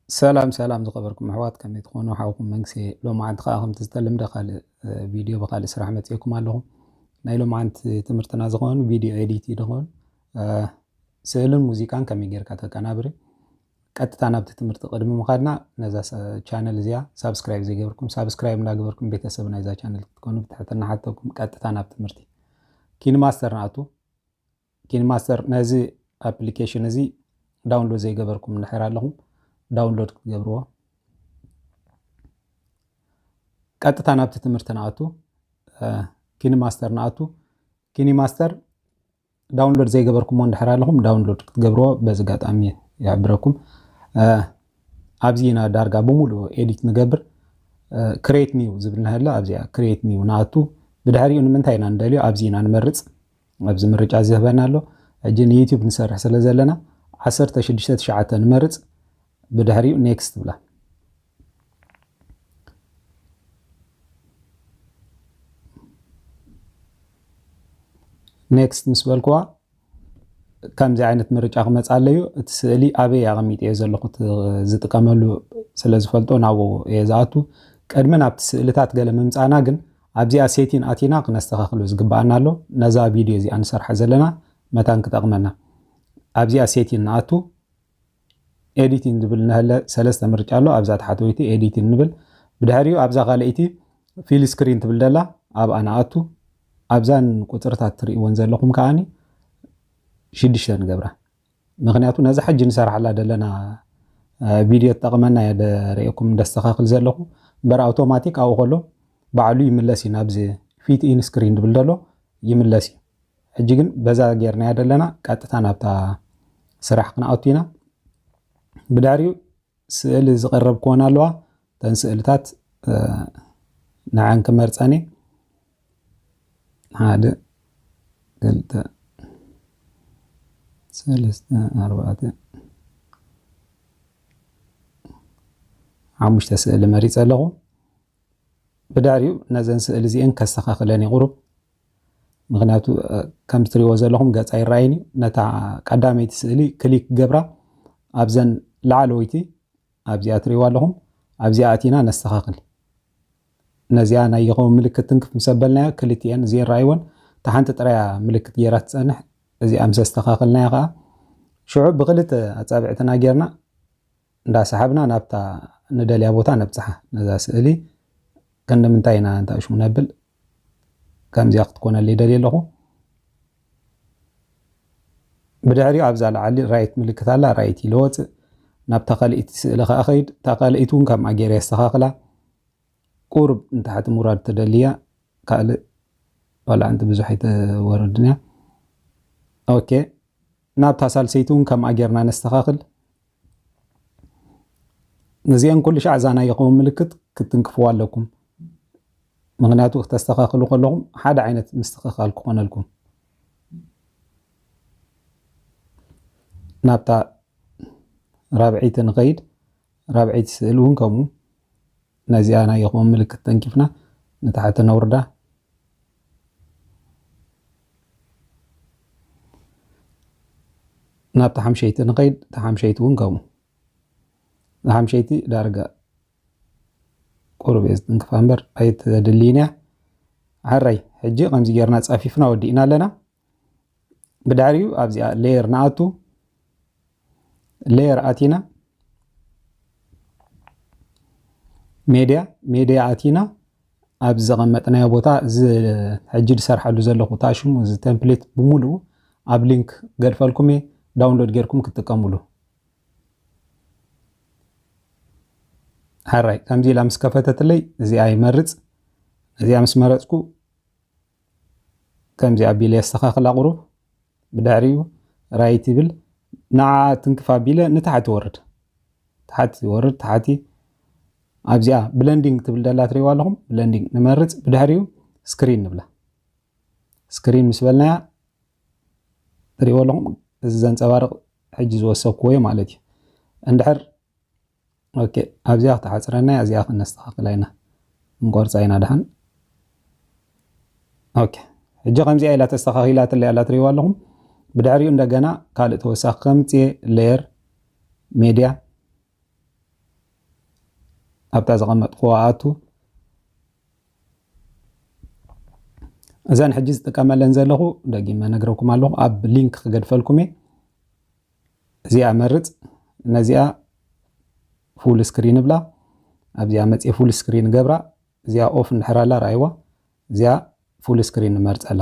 ሰላም ሰላም ዝኸበርኩም ኣሕዋት፣ ከመይ ትኾኑ? ሓውኩም መንግስቲ። ሎማዓንቲ ከዓ ከምቲ ዝተለምደ ካልእ እ፣ ቪድዮ ብካልእ ስራሕ መፅእኩም ኣለኹ። ናይ ሎማዓንቲ ትምህርትና ዝኾኑ ቪድዮ ኤዲት ይድኾን፣ እ፣ ስእልን ሙዚቃን ከመይ ጌርካ ተቀናብሪ። ቀጥታ ናብቲ ትምህርቲ ቅድሚ ምኻድና ነዛ ሰ- ቻነል እዚኣ ሳብስክራይብ ዘይገበርኩም ሳብስክራይብ እንዳገበርኩም ቤተሰብ ናይዛ ቻነል ክትኮኑ ብትሕትና ሓተኩም። ቀጥታ ናብ ትምህርቲ። ኪንማስተር ንኣቱ። ኪንማስተር ነዚ ኣፕሊኬሽን እዚ ዳውንሎድ ዘይገበርኩም እንድሕር ኣለኹም ዳውንሎድ ክትገብርዎ። ቀጥታ ናብቲ ትምህርቲ ንኣቱ። እ፣ ኪንማስተር ንኣቱ። ኪንማስተር ዳውንሎድ ዘይገበርኩሞ እንድሕር ኣለኹም ዳውንሎድ ክትገብርዎ በዚ ኣጋጣሚ ይሕብረኩም። እ፣ ኣብዚ ኢና ዳርጋ ብምሉእ ኤዲት ንገብር። ክሬት ኒው ዝብል ናሃለ ኣብዚኣ ክሬት ኒው ንኣቱ። ብድሕሪኡ ንምንታይ ኢና ንደልዮ ኣብዚ ኢና ንመርፅ። ኣብዚ ምርጫ ዝህበና ኣሎ። ሕጂ ንዩቲዩብ ንሰርሕ ስለ ዘለና ዓሰርተ ሽዱሽተ ትሽዓተ ንመርፅ። ብድሕሪኡ ኔክስት ብላ። ኔክስት ምስ በልኩዋ ከምዚ ዓይነት ምርጫ ክመፅኣለዩ። እቲ ስእሊ ኣበይ ኣቐሚጠዮ ዘለኹ እቲ ዝጥቀመሉ ስለ ዝፈልጦ ናብኡ እየ ዝኣቱ። ቅድሚ ናብቲ ስእልታት ገለ ምምፃእና ግን ኣብዚኣ ሴቲን ኣቲና ክነስተኻኽሎ ዝግብኣና ኣሎ። ነዛ ቪድዮ እዚኣ ንሰርሓ ዘለና መታን ክጠቕመና ኣብዚኣ ሴቲን ንኣቱ። ኤዲቲን ዝብል ንሀለ ሰለስተ ምርጫ ኣሎ። ኣብዛ ታሕተወይቲ ኤዲቲን ንብል። ብድሕሪኡ ኣብዛ ካልኣይቲ ፊል ስክሪን ትብል ደላ ኣብኣ ንኣቱ። ኣብዛን ቁፅርታት ትርእይወን ዘለኹም ከዓኒ ሽዱሽተ ንገብራ። ምክንያቱ ነዛ ሕጂ ንሰርሓላ ዘለና እ፣ ቪድዮ ትጠቕመና እየ ደርእየኩም ደስተኻኽል ዘለኹ። እምበር ኣውቶማቲክ ኣብኡ ከሎ ባዕሉ ይምለስ እዩ ናብዚ ፊት ኢን ስክሪን ዝብል ዘሎ ይምለስ እዩ። ሕጂ ግን በዛ ጌርናያ ዘለና ቀጥታ ናብታ ስራሕ ክንኣቱ ኢና። ብድሕሪኡ ስእሊ ዝቐረብክወን ኣለዋ። እተን ስእልታት እ፣ ንዓን ክመርፀን እየ። ሓደ፣ ክልተ፣ ሰለስተ፣ ኣርባዕተ፣ ሓሙሽተ ስእሊ መሪፀ ኣለኹ። ብድሕሪኡ ነዘን ስእሊ እዚአን ከስተኻኽለን እየ ቁሩብ። ምክንያቱ እ፣ ከም ትሪእዎ ዘለኹም ገፃ ይረኣይን እዩ። ነታ ቀዳመይቲ ስእሊ ክሊክ ገብራ ኣብዘን ላዕለወይቲ ኣብዚኣ ትሪእዋ ኣለኹም። ኣብዚኣ ኣቲና ነስተኻኽል። ነዚኣ ናይ የኸውን ምልክት ትንክፍ ምስ ኣበልናያ ክልቲኤን እዚኤን ረኣይወን። እታ ሓንቲ ጥራያ ምልክት ጌራ ትጸንሕ። እዚኣ ምስ ኣስተኻኽልናያ ኸዓ ሽዑ ብክልተ ኣጻብዕትና ጌርና እንዳሰሓብና ናብታ ንደልያ ቦታ ነብጽሓ። ነዛ ስእሊ ክንዲ ምንታይ ኢና እንተ ሽሙ ነብል ከምዚኣ ክትኮነለይ ደልየ ኣለኹ። ብድሕሪኡ ኣብዛ ላዕሊ ራይት ምልክት ኣላ፣ ራይት ኢለ ወፅእ። ናብታ ካልኣይቲ ስእሊ ከዓ ኸይድ። እታ ካልኣይቲ እውን ከምኣ ገይረ የስተኻኽላ። ቁሩብ ንታሕቲ ምውራድ ተደልያ ካልእ ዋላ ሓንቲ ብዙሕ ኣይተወርድን እያ። ኦኬ፣ ናብታ ሳልሰይቲ እውን ከምኣ ጌርና ነስተኻኽል። እዚአን ኩሉ ሻዕ እዛ ናይ የኸውን ምልክት ክትንክፍዋ ኣለኩም። ምክንያቱ ክተስተኻኽሉ ከለኹም ሓደ ዓይነት ምስትኽኻል ክኾነልኩም። ናብታ ራብዐይቲ ንኸይድ። ራብዐይቲ ስእሊ እውን ከምኡ ነዚኣ ናይ የኸውን ምልክት ተንኪፍና ንታሕቲ ነውርዳ። ናብታ ሓምሸይቲ ንኸይድ። እታ ሓምሸይቲ እውን ከምኡ። እታ ሓምሸይቲ ዳርጋ ቁሩብ እየ ዝትንክፋ እምበር ኣይተድልይን እያ። ሕራይ ሕጂ ከምዚ ጌርና ጸፊፍና ወዲእና ኣለና። ብድሕሪኡ ኣብዚኣ ሌየር ንኣቱ። ሌየር ኣቲና ሜድያ፣ ሜድያ ኣቲና ኣብ ዘቐመጥናዮ ቦታ እዚ ሕጂ ዝሰርሓሉ ዘለኹ እታ ሽሙ እዚ ቴምፕሌት ብምሉኡ ኣብ ሊንክ ገልፈልኩም እየ፣ ዳውንሎድ ጌርኩም ክትጥቀምሉ። ሕራይ ከምዚ ኢላ ምስ ከፈተትለይ እዚኣ ይመርጽ። እዚኣ ምስ መረጽኩ ከምዚ ኣቢለ የስተኻኽላ ቁሩብ። ብድሕሪኡ ራይት ይብል። ንዓ ትንክፍ ኣቢለ ንታሕቲ ወርድ። ታሕቲ ወርድ፣ ታሕቲ። ኣብዚኣ ብለንዲንግ ትብል ደላ ትሪእዋ ኣለኹም። ብለንዲንግ ንመርጽ። ብድሕሪኡ ስክሪን ንብላ። ስክሪን ምስ በልናያ ትሪእዎ ኣለኹም። እዚ ዘንጸባርቕ ሕጂ ዝወሰብክዎ እዩ ማለት እዩ። እንድሕር ኦኬ፣ ኣብዚኣ ክትሓጽረና እያ፣ እዚኣ ክነስተኻኽላ ኢና። እንቆርጻ ኢና ደሓን። ኦኬ፣ ሕጂ ከምዚኣ ኢላ ተስተኻኺላትለይ ኣላ ትሪእዋ ኣለኹም። ብድሕሪኡ እንደገና ካልእ ተወሳኺ ከምጽእ ሌየር ሜድያ ኣብታ ዘቐመጥኩዋ ኣቱ። እዘን ሕጂ ዝጥቀመለን ዘለኹ ደጊመ ነግረኩም ኣለኹ፣ ኣብ ሊንክ ክገድፈልኩም እየ። እዚኣ መርጽ፣ ነዚኣ ፉል ስክሪን እብላ። ኣብዚኣ መጽየ ፉል ስክሪን ገብራ። እዚኣ ኦፍ እንድሕር ኣላ ረኣይዋ፣ እዚኣ ፉል ስክሪን ንመርጸላ።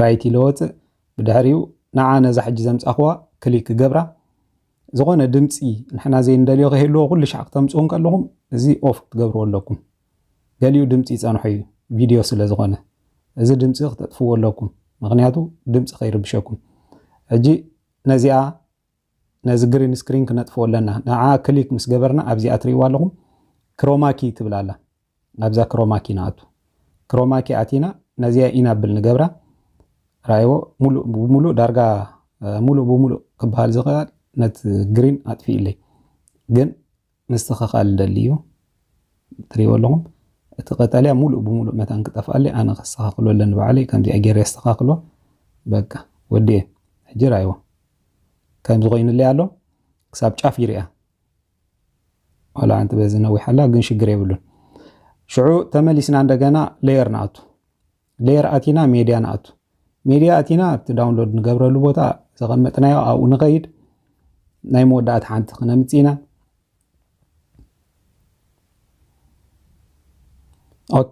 ራይት ኢለ ወጽእ። ብድሕሪኡ ንዓ ነዛ ሕጂ ዘምጻኹዋ ክሊክ ክገብራ። ዝኾነ ድምጺ ንሕና ዘይንደልዮ ከይህልዎ ኩሉ ሻዕ ክተምጽኡ እንከለኹም እዚ ኦፍ ክትገብርዎ ኣለኩም። ገሊኡ ድምጺ ይጸንሖ እዩ፣ ቪድዮ ስለ ዝኾነ። እዚ ድምጺ ክተጥፍዎ ኣለኩም፣ ምኽንያቱ ድምጺ ከይርብሸኩም። ሕጂ ነዚኣ፣ ነዚ ግሪን ስክሪን ክነጥፍዎ ኣለና። ንዓ ክሊክ ምስ ገበርና ኣብዚኣ ትርእይዋ ኣለኹም፣ ክሮማኪ ትብል ኣላ። ኣብዛ ክሮማኪ ንኣቱ። ክሮማኪ ኣቲና ነዚኣ ኢናብል ንገብራ። ራይዎ፣ ሙሉእ ብሙሉእ ዳርጋ፣ እ፣ ሙሉእ ብሙሉእ ክበሃል ዝኽእል ነቲ ግሪን ኣጥፊእለይ። ግን ምስትኽኻል ደሊ እዩ። ትሪእዎ ኣለኹም፣ እቲ ቀጠልያ ሙሉእ ብሙሉእ መታን ክጠፍኣለይ፣ ኣነ ከስተኻኽሎ ኣለኒ ባዕለይ። ከምዚኣ ገይረ የስተኻኽሎ። በቃ፣ ወዲኤ። ሕጂ ራይዎ። ከምዚ ኮይኑለይ ኣሎ። ክሳብ ጫፍ ይርያ። ዋላ ሓንቲ በዚ ነዊሕ ኣላ፣ ግን ሽግር የብሉን። ሽዑ ተመሊስና እንደገና ሌየር ንኣቱ። ሌየር ኣቲና ሜድያ ንኣቱ። ሜድያ ኣቲና ኣብቲ ዳውንሎድ ንገብረሉ ቦታ ዘቐመጥናዮ ኣብኡ ንኸይድ። ናይ መወዳእታ ሓንቲ ክነምጽእ ኢና። ኦኬ፣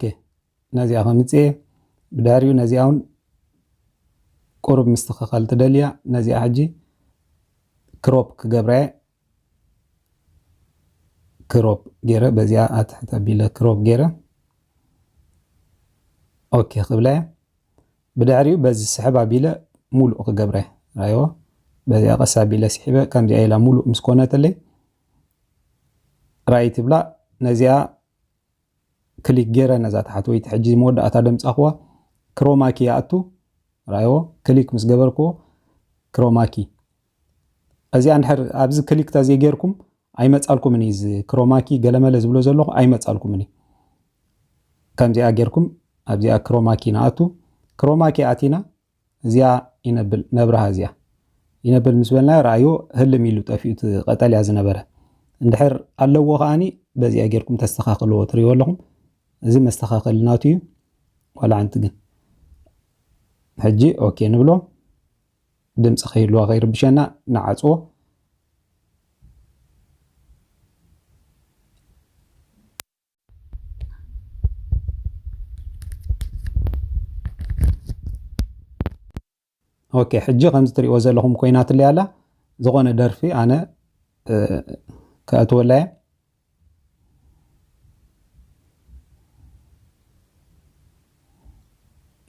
ነዚኣ ከምጽእ እየ። ብድሕሪኡ ነዚኣ እውን ቁሩብ ምስትኽኻል ትደልያ። ነዚኣ ሕጂ ክሮፕ ክገብራ እየ። ክሮፕ ገይረ፣ በዚኣ ኣትሕት ኣቢለ ክሮፕ ገይረ። ኦኬ ክብላ እየ። ብድሕሪኡ በዚ ስሕብ ኣቢለ ሙሉእ ክገብረ። ራይዎ፣ በዚኣ ቀስ ኣቢለ ስሒበ፣ ከምዚኣ ኢላ ሙሉእ ምስ ኮነትለይ፣ ራይት ብላ። ነዚኣ ክሊክ ገይረ፣ ነዛ ታሕተወይቲ ሕጂ መወዳእታ ደምጻኽዋ ክሮማኪ ይኣቱ። ራይዎ፣ ክሊክ ምስ ገበርክዎ ክሮማኪ። እዚኣ እንድሕር ኣብዚ ክሊክ ተዘይጌርኩም ኣይመጻልኩምን እዩ። እዚ ክሮማኪ ገለመለ ዝብሎ ዘለኹ ኣይመጻልኩምን እዩ። ከምዚኣ ጌርኩም ኣብዚኣ ክሮማኪ ንኣቱ። ክሮማኪ ኣቲና እዚኣ ይነብል፣ ነብርሃ እዚኣ ይነብል ምስ በልናዮ፣ ረኣይዎ፣ ህልም ኢሉ ጠፊኡ እቲ ቀጠልያ ዝነበረ። እንድሕር ኣለዎ ከኣኒ በዚኣ ጌርኩም ተስተኻኽልዎ። ትርእይዎ ኣለኹም፣ እዚ መስተኻኸሊ ናቱ እዩ። ዋላ ሓንቲ ግን። ሕጂ ኦኬ ንብሎ፣ ድምፂ ከይህልዋ ከይርብሸና ንዓፅዎ። ኦኬ፣ ሕጂ ከምዚ ትሪእዎ ዘለኹም ኮይናትለይ ኣላ። ዝኾነ ደርፊ ኣነ፣ እ፣ ከእትወላ እየ።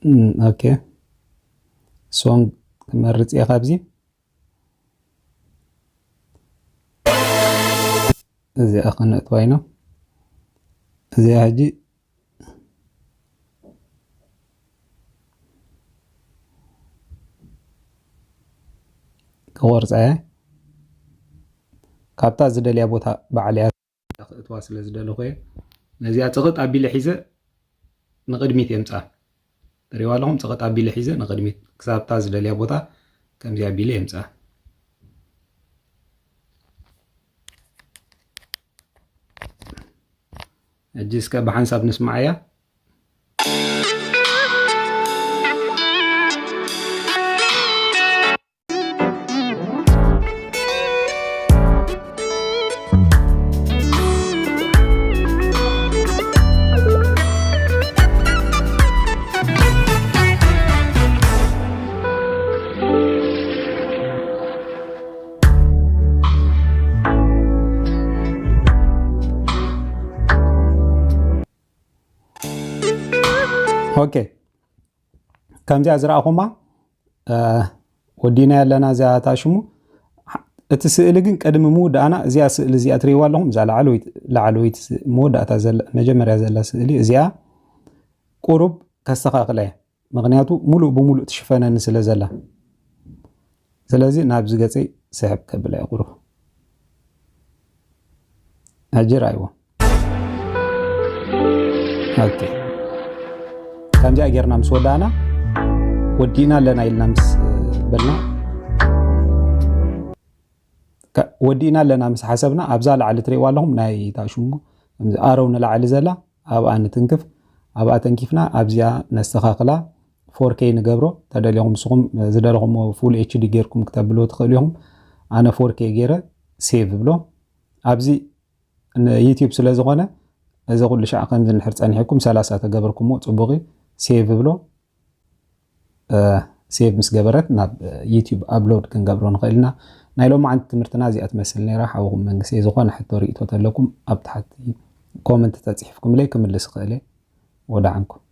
እም፣ ኦኬ፣ ሶንግ ክመርጽ እየ ካብዚ። እዚኣ ክነእትዋ ኢና። እዚኣ ሕጂ ክቆርጻ እየ። ካብታ ዝደልያ ቦታ ባዕለያ ክእትዋ ስለ ዝደለኹ እየ። ነዚኣ ጽቕጥ ኣቢለ ሒዘ ንቕድሚት የምጽኣ። ትሪእዋ ኣለኹም? ጽቕጥ ኣቢለ ሒዘ ንቕድሚት ክሳብታ ዝደልያ ቦታ ከምዚ ኣቢለ የምጽኣ። ሕጂ እስከ ብሓንሳብ ንስማዓያ። ኦኬ፣ ከምዚኣ ዝረኣኹማ፣ እ፣ ወዲና ኣለና እዚኣ እታ ሽሙ። እቲ ስእሊ ግን ቅድሚ ምውዳእና እዚኣ ስእሊ እዚኣ ትርእይዋ ኣለኹም፣ እዛ ላዕለወይቲ፣ ላዕለወይቲ ስ-፣ መወዳእታ ዘላ፣ መጀመርያ ዘላ ስእሊ እዚኣ ቁሩብ ከስተኻኽላ እየ። ምኽንያቱ ሙሉእ ብሙሉእ ትሽፈነኒ ስለ ዘላ። ስለዚ ናብዚ ገጸይ ስሕብ ከብላ እየ ቁሩብ። ሕጂ ርኣይዎ። ኦኬ። ከምዚኣ ጌርና ምስ ወዳእና፣ ወዲእና ኣለና ኢልና ምስ በልና፣ ከ-፣ ወዲእና ኣለና ምስ ሓሰብና፣ ኣብዛ ላዕሊ ትርእይዋ ኣለኹም፣ ናይ እታ ሽሙ ኣረው ንላዕሊ ዘላ ኣብኣ ንትንክፍ። ኣብኣ ተንኪፍና ኣብዚኣ ነስተኻኽላ፣ ፎር ኬ ንገብሮ። ተደሊኹም ንስኹም ዝደለኹምዎ ፉል ኤች ዲ ጌርኩም ክተብልዎ ትኽእሉ ኢኹም። ኣነ ፎር ኬ ገይረ ሴቭ ብሎ። ኣብዚ ንዩቲዩብ ስለ ዝኾነ እዚ ኩሉ ሻዕ ከምዚ እንድሕር ጸኒሕኩም ሰላሳ ተገበርኩምዎ ጽቡቕ እዩ። ሴቭ ብሎ። ሴቭ ምስ ገበረት ናብ ዩቲዩብ ኣፕሎድ ክንገብሮ ንኽእል ኢና። ናይ ሎማዓንቲ ትምህርትና እዚኣ ትመስል ነይራ። ሓውኹም መንግስቲ፣ ዝኾነ ሕቶ ርእይቶ ተለኩም ኣብ ታሕቲ ኮመንት ተጽሒፍኩምለይ ክምልስ እኽእል እየ። ወዳዓንኩም።